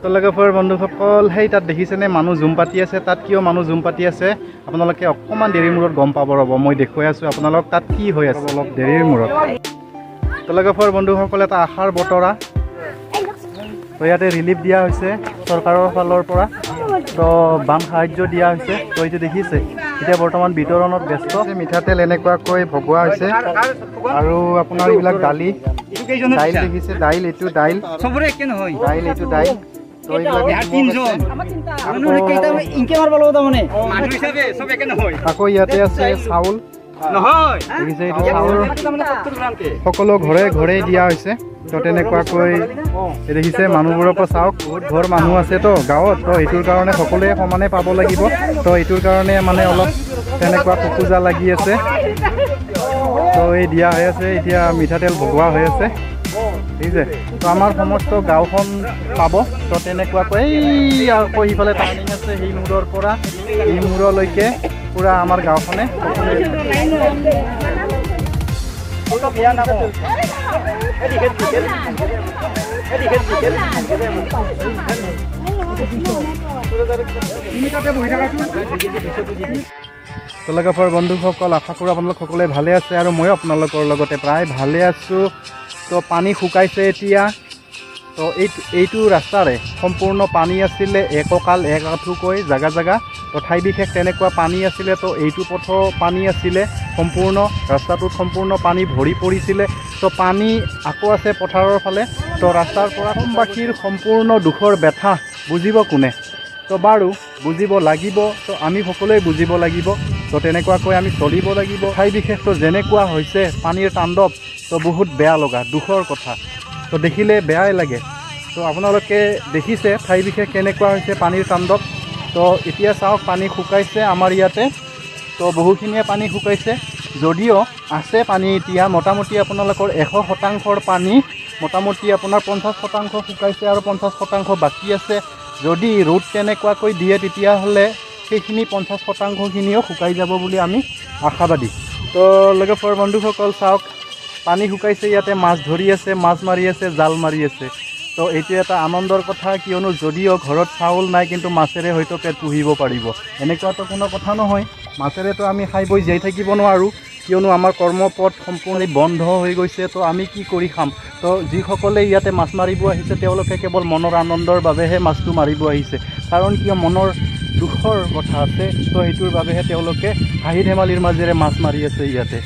তলগফৰ বন্ধুসকল, সেই তাত দেখিছেনে মানুহ জুম পাতি আছে? তাত কিয় মানুহ জুম পাতি আছে আপোনালোকে অকণমান দেৰিৰ মূৰত গম পাব। ৰ'ব, মই দেখুৱাই আছোঁ আপোনালোক তাত কি হৈ আছে অলপ দেৰিৰ মূৰত। তলগফৰ বন্ধুসকল, এটা আশাৰ বতৰা। তো ইয়াতে ৰিলিফ দিয়া হৈছে চৰকাৰৰ ফালৰ পৰা, তো বান সাহাৰ্য দিয়া হৈছে। তো এইটো দেখিছে, এতিয়া বৰ্তমান বিতৰণত ব্যস্ত। মিঠাতেল এনেকুৱাকৈ ভগোৱা হৈছে আৰু আপোনাৰ এইবিলাক দালি, দাইল দেখিছে, দাইল, এইটো দাইল। চবৰে একে নহয়। দাইল, এইটো দাইল। তো এইবিলাক তিনজন ইনকে মাৰব লাগিব, তাৰমানে মানুহ হিচাপে চব একে নহয়। আকৌ ইয়াতে আছে চাউল। নহয়। দেখিছে, এইটো চাউল। তাৰমানে 70 গ্ৰামকে সকলো ঘৰে ঘৰে দিয়া হৈছে। তো তেনেকুৱাকৈ এই দেখিছে, মানুহবোৰৰ পৰা চাওক, বহুত ঘৰ মানুহ আছে তো গাঁৱত। তো এইটোৰ কাৰণে সকলোৱে সমানে পাব লাগিব। তো এইটোৰ কাৰণে মানে অলপ তেনেকুৱা খোকোজা লাগি আছে। তো এই দিয়া হৈ আছে, এতিয়া মিঠাতেল ভগোৱা হৈ আছে, দেখিছে। তো আমাৰ সমস্ত গাঁওখন পাব। তো তেনেকুৱাকৈ এই আকৌ সিফালে টাৰ্ণিং আছে, সেই মূৰৰ পৰা এই মূৰলৈকে পূৰা আমাৰ গাঁওখনে সকলোৱে। বেয়া নাকো। তলগাফৰ বন্ধুসকল, আশা কৰোঁ আপোনালোক সকলোৱে ভালে আছে আৰু ময়ো আপোনালোকৰ লগতে প্ৰায় ভালে আছোঁ। তো পানী শুকাইছে এতিয়া। তো এইটো ৰাস্তাৰে সম্পূৰ্ণ পানী আছিলে, একঁকাল এক আঁঠুকৈ জাগা জাগা। তো ঠাই বিশেষ তেনেকুৱা পানী আছিলে। তো এইটো পথৰ পানী আছিলে সম্পূৰ্ণ, ৰাস্তাটোত সম্পূৰ্ণ পানী ভৰি পৰিছিলে। তো পানী আকৌ আছে পথাৰৰ ফালে। তো ৰাস্তাৰ পৰা অসমবাসীৰ সম্পূৰ্ণ দুখৰ ব্যথা বুজিব কোনে? তো বাৰু বুজিব লাগিব, তো আমি সকলোৱে বুজিব লাগিব। তো তেনেকুৱাকৈ আমি চলিব লাগিব। ঠাই বিশেষটো যেনেকুৱা হৈছে পানীৰ তাণ্ডৱ, তো বহুত বেয়া লগা দুখৰ কথা, তো দেখিলে বেয়াই লাগে। তো আপোনালোকে দেখিছে ঠাই বিশেষ কেনেকুৱা হৈছে পানীৰ তাণ্ডৱ। তো এতিয়া চাওক, পানী শুকাইছে আমাৰ ইয়াতে। তো বহুখিনিয়ে পানী শুকাইছে যদিও আছে পানী এতিয়া মোটামুটি আপোনালোকৰ 100 শতাংশৰ পানী মোটামুটি আপোনাৰ 50% শুকাইছে আৰু 50% বাকী আছে। যদি ৰ'দ তেনেকুৱাকৈ দিয়ে, তেতিয়াহ'লে সেইখিনি 50 শতাংশখিনিও শুকাই যাব বুলি আমি আশাবাদী। তো লগৰ বন্ধুসকল, চাওক, পানী শুকাইছে, ইয়াতে মাছ ধৰি আছে, মাছ মাৰি আছে, জাল মাৰি আছে। তো এইটো এটা আনন্দৰ কথা, কিয়নো যদিও ঘৰত চাউল নাই, কিন্তু মাছেৰে হয়তো পেট পুহিব পাৰিব। এনেকুৱাতো কোনো কথা নহয়, মাছেৰেতো আমি খাই বৈ জীয়াই থাকিব নোৱাৰোঁ, কিয়নো আমাৰ কৰ্মপথ সম্পূৰ্ণ বন্ধ হৈ গৈছে। তো আমি কি কৰি খাম? তো যিসকলে ইয়াতে মাছ মাৰিব আহিছে, তেওঁলোকে কেৱল মনৰ আনন্দৰ বাবেহে মাছটো মাৰিব আহিছে। কাৰণ কিয়, মনৰ দুখৰ কথা আছে। তো সেইটোৰ বাবেহে তেওঁলোকে হাঁহি ধেমালিৰ মাজেৰে মাছ মাৰি আছে ইয়াতে।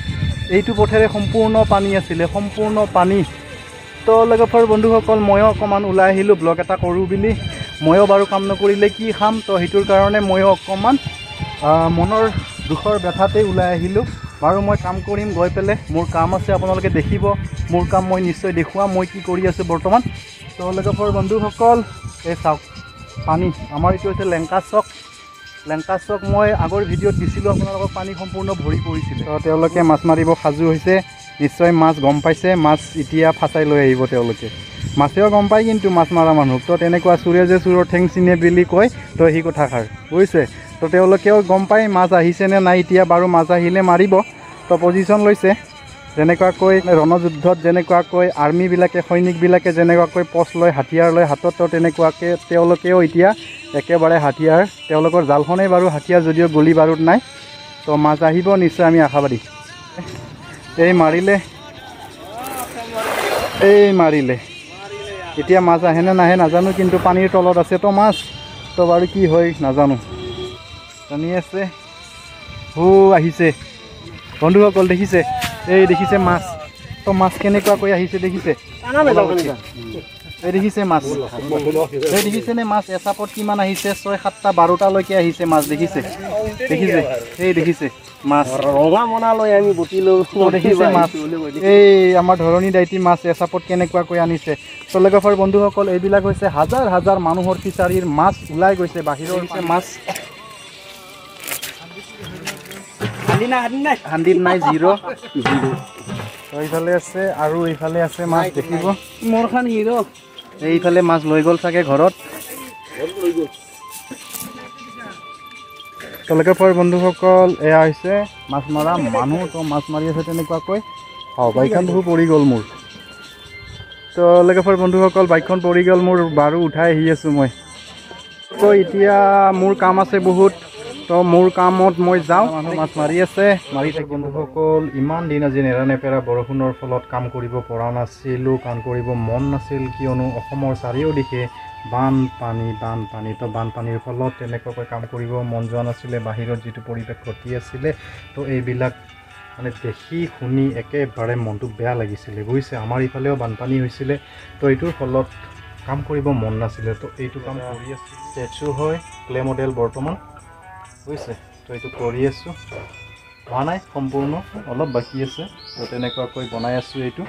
এইটো পথেৰে সম্পূৰ্ণ পানী আছিলে, সম্পূৰ্ণ পানী। তো লগৰ বন্ধুসকল, ময়ো অকণমান ওলাই আহিলোঁ ব্লগ এটা কৰোঁ বুলি। ময়ো বাৰু কাম নকৰিলে কি খাম? তো সেইটোৰ কাৰণে ময়ো অকণমান মনৰ দুখৰ ব্যথাতেই ওলাই আহিলোঁ। বাৰু মই কাম কৰিম গৈ পেলাই, মোৰ কাম আছে, আপোনালোকে দেখিব মোৰ কাম, মই নিশ্চয় দেখুৱাম মই কি কৰি আছোঁ বৰ্তমান। তো লগৰ বন্ধুসকল, এই চাওক পানী। আমাৰ এইটো হৈছে লেংকা চক। লেংকা চক মই আগৰ ভিডিঅ'ত দিছিলোঁ আপোনালোকক, পানী সম্পূৰ্ণ ভৰি পৰিছিলে। তো তেওঁলোকে মাছ মাৰিব সাজু হৈছে, নিশ্চয় মাছ গম পাইছে, মাছ এতিয়া ফাঁচাই লৈ আহিব তেওঁলোকে। মাছেও গম পায় কিন্তু মাছ মৰা মানুহক। তো তেনেকুৱা চোৰে যে চোৰৰ ঠেং চিনে বুলি কয়, তো সেই কথাষাৰ বুজিছে। তো তেওঁলোকেও গম পায় মাছ আহিছে নে নাই। এতিয়া বাৰু মাছ আহিলে মাৰিব। তো পজিশ্যন লৈছে, যেনেকুৱাকৈ ৰণযুদ্ধত যেনেকুৱাকৈ আৰ্মিবিলাকে, সৈনিকবিলাকে যেনেকুৱাকৈ পষ্ট লয়, হাথিয়াৰ লয় হাতত, তো তেনেকুৱাকৈ তেওঁলোকেও এতিয়া একেবাৰে হাথিয়াৰ, তেওঁলোকৰ জালখনেই বাৰু হাথিয়াৰ, যদিও গুলি বাৰুদ নাই। তো মাছ আহিব নিশ্চয়, আমি আশাবাদী। এই মাৰিলে, এই মাৰিলে। এতিয়া মাছ আহেনে নাহে নাজানো, কিন্তু পানীৰ তলত আছে তো মাছ। তো বাৰু কি হয় নাজানো। টানি আছে, হো আহিছে। বন্ধুসকল, দেখিছে? এই দেখিছে মাছ। তো মাছ কেনেকুৱাকৈ আহিছে দেখিছে? এই দেখিছে মাছ, এই দেখিছেনে মাছ এচাপত কিমান আহিছে? ছয়, সাতটা, 12টালৈকে আহিছে মাছ। দেখিছে, দেখিছে, এই দেখিছে মাছ। ৰঙা মোনা লৈ আমি বটিলো। তো দেখিছে মাছ, এই আমাৰ ধৰণী দাইটি মাছ এচাপত কেনেকুৱাকৈ আনিছে। চলেগফৰ বন্ধুসকল, এইবিলাক হৈছে হাজাৰ হাজাৰ মানুহৰ ফিচাৰীৰ মাছ ওলাই গৈছে বাহিৰৰ মাছ। নাই। হান্দিত নাই, জিৰ' জিৰ'। তো এইফালে আছে আৰু এইফালে আছে মাছ, দেখিব। মোৰখান হিৰ'। এইফালে মাছ লৈ গ'ল চাগে ঘৰত। তলকে বন্ধুসকল, এয়া হৈছে মাছ মৰা মানুহ। তো মাছ মাৰি আছে তেনেকুৱাকৈ। হাও, বাইকখন দেখোন পৰি গ'ল মোৰ। তো তো লগৰ বন্ধুসকল, বাইকখন পৰি গ'ল মোৰ, বাৰু উঠাই আহি আছোঁ মই। তো এতিয়া মোৰ কাম আছে বহুত, তো মোৰ কামত মই যাওঁ। মানুহ মাছ মাৰি আছে, মাৰি থাকে। বন্ধুসকল, ইমান দিন আজি নেৰানেপেৰা বৰষুণৰ ফলত কাম কৰিব পৰা নাছিলোঁ, কাম কৰিব মন নাছিল, কিয়নো অসমৰ চাৰিওদিশে বানপানী বানপানী। তো বানপানীৰ ফলত তেনেকুৱাকৈ কাম কৰিব মন যোৱা নাছিলে, বাহিৰত যিটো পৰিৱেশ ঘটি আছিলে, তো এইবিলাক মানে দেখি শুনি একেবাৰে মনটো বেয়া লাগিছিলে, বুজিছে। আমাৰ ইফালেও বানপানী হৈছিলে, তো এইটোৰ ফলত কাম কৰিব মন নাছিলে। তো এইটো কাম কৰি আছোঁ, ষ্টেচু হয়, ক্লে মডেল বৰ্তমান, বুজিছে। তো এইটো কৰি আছোঁ, হোৱা নাই সম্পূৰ্ণ, অলপ বাকী আছে। তো তেনেকুৱাকৈ বনাই আছোঁ এইটো,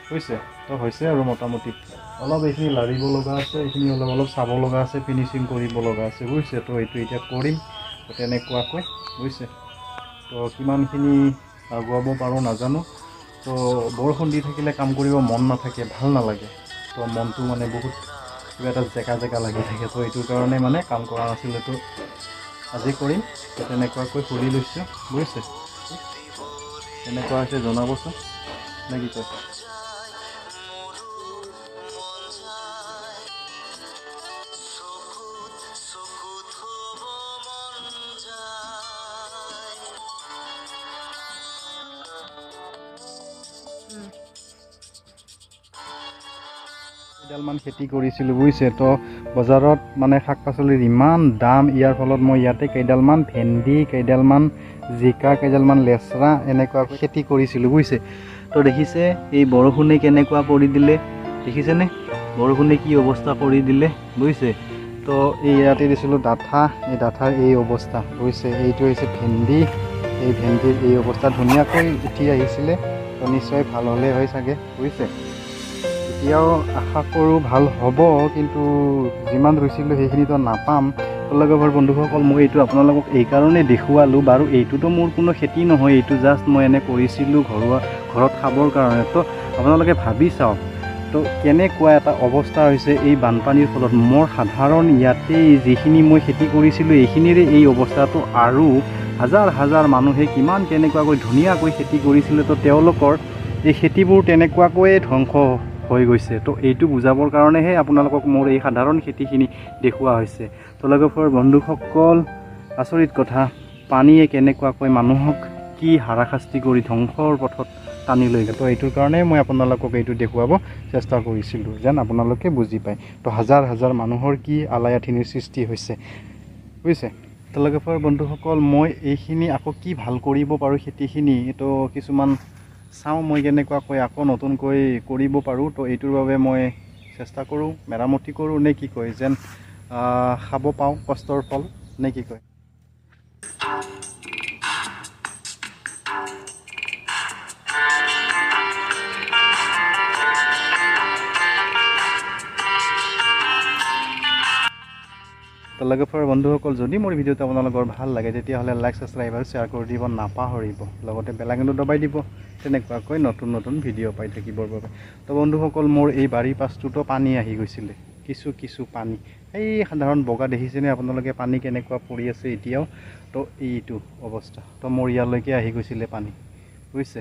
বুজিছে। তো হৈছে আৰু মোটামুটি, অলপ এইখিনি লাৰিব লগা আছে, এইখিনি অলপ অলপ চাব লগা আছে, ফিনিচিং কৰিব লগা আছে, বুজিছে। তো এইটো এতিয়া কৰিম, তো তেনেকুৱাকৈ, বুজিছে। তো কিমানখিনি আগুৱাব পাৰোঁ নাজানো। তো বৰষুণ দি থাকিলে কাম কৰিব মন নাথাকে, ভাল নালাগে। তো মনটো মানে বহুত কিবা এটা জেকা জেকা লাগি থাকে। তো এইটোৰ কাৰণে মানে কাম কৰা নাছিলোঁ, তো আজি কৰিম। তো তেনেকুৱাকৈ খুলি লৈছোঁ, বুজিছে। কেনেকুৱা হৈছে জনাবচোন, নে কি কয়। কেইডালমান খেতি কৰিছিলোঁ, বুজিছে। তো বজাৰত মানে শাক পাচলিৰ ইমান দাম, ইয়াৰ ফলত মই ইয়াতে কেইডালমান ভেন্দি, কেইডালমান জিকা, কেইডালমান লেচৰা এনেকুৱা খেতি কৰিছিলোঁ, বুজিছে। তো দেখিছে এই বৰষুণে কেনেকুৱা কৰি দিলে, দেখিছেনে বৰষুণে কি অৱস্থা কৰি দিলে, বুজিছে। তো এই ইয়াতে দিছিলোঁ ডাঠা, এই ডাঠাৰ এই অৱস্থা, বুজিছে। এইটো হৈছে ভেন্দি, এই ভেন্দিৰ এই অৱস্থা ধুনীয়াকৈ উঠি আহিছিলে, তো নিশ্চয় ভাল হ'লে হয় চাগে, বুজিছে। এতিয়াও আশা কৰোঁ ভাল হ'ব, কিন্তু যিমান ৰুইছিলোঁ সেইখিনিতো নাপাম। লগৰ বন্ধুসকল, মই এইটো আপোনালোকক এইকাৰণে দেখুৱালোঁ, বাৰু এইটোতো মোৰ কোনো খেতি নহয়, এইটো জাষ্ট মই এনে কৰিছিলোঁ ঘৰুৱা ঘৰত খাবৰ কাৰণে। তো আপোনালোকে ভাবি চাওক তো কেনেকুৱা এটা অৱস্থা হৈছে এই বানপানীৰ ফলত। মোৰ সাধাৰণ ইয়াতেই যিখিনি মই খেতি কৰিছিলোঁ এইখিনিৰে এই অৱস্থাটো, আৰু হাজাৰ হাজাৰ মানুহে কিমান কেনেকুৱাকৈ ধুনীয়াকৈ খেতি কৰিছিলে, তো তেওঁলোকৰ এই খেতিবোৰ তেনেকুৱাকৈয়ে ধ্বংস হৈ গৈছে। তো এইটো বুজাবৰ কাৰণেহে আপোনালোকক মোৰ এই সাধাৰণ খেতিখিনি দেখুওৱা হৈছে। তো লগৰ বন্ধুসকল, আচৰিত কথা, পানীয়ে কেনেকুৱাকৈ মানুহক কি হাৰাশাস্তি কৰি ধ্বংসৰ পথত টানি লৈ গ'ল। তো এইটোৰ কাৰণে মই আপোনালোকক এইটো দেখুৱাব চেষ্টা কৰিছিলোঁ, যেন আপোনালোকে বুজি পায়। তো হাজাৰ হাজাৰ মানুহৰ কি আলাই আথিনিৰ সৃষ্টি হৈছে, বুজিছে। তো লগৰ বন্ধুসকল, মই এইখিনি আকৌ কি ভাল কৰিব পাৰোঁ খেতিখিনি, তো কিছুমান চাওঁ মই কেনেকুৱাকৈ আকৌ নতুনকৈ কৰিব পাৰোঁ। তো এইটোৰ বাবে মই চেষ্টা কৰোঁ, মেৰামতি কৰোঁ, নে কি কয়, যেন খাব পাওঁ কষ্টৰ ফল, নে কি কয়। তো লগৰ বন্ধুসকল, যদি মোৰ ভিডিঅ'টো আপোনালোকৰ ভাল লাগে তেতিয়াহ'লে লাইক, ছাবস্ক্ৰাইব আৰু শ্বেয়াৰ কৰি দিব নাপাহৰিব, লগতে বেল আইকনটো দবাই দিব, তেনেকুৱাকৈ নতুন নতুন ভিডিঅ' পাই থাকিবৰ বাবে। তো বন্ধুসকল, মোৰ এই বাৰীৰ পাছটোতো পানী আহি গৈছিলে, কিছু কিছু পানী, এই সাধাৰণ বগা দেখিছেনে আপোনালোকে পানী কেনেকুৱা পৰি আছে এতিয়াও। তো এইটো অৱস্থা, তো মোৰ ইয়ালৈকে আহি গৈছিলে পানী, বুজিছে।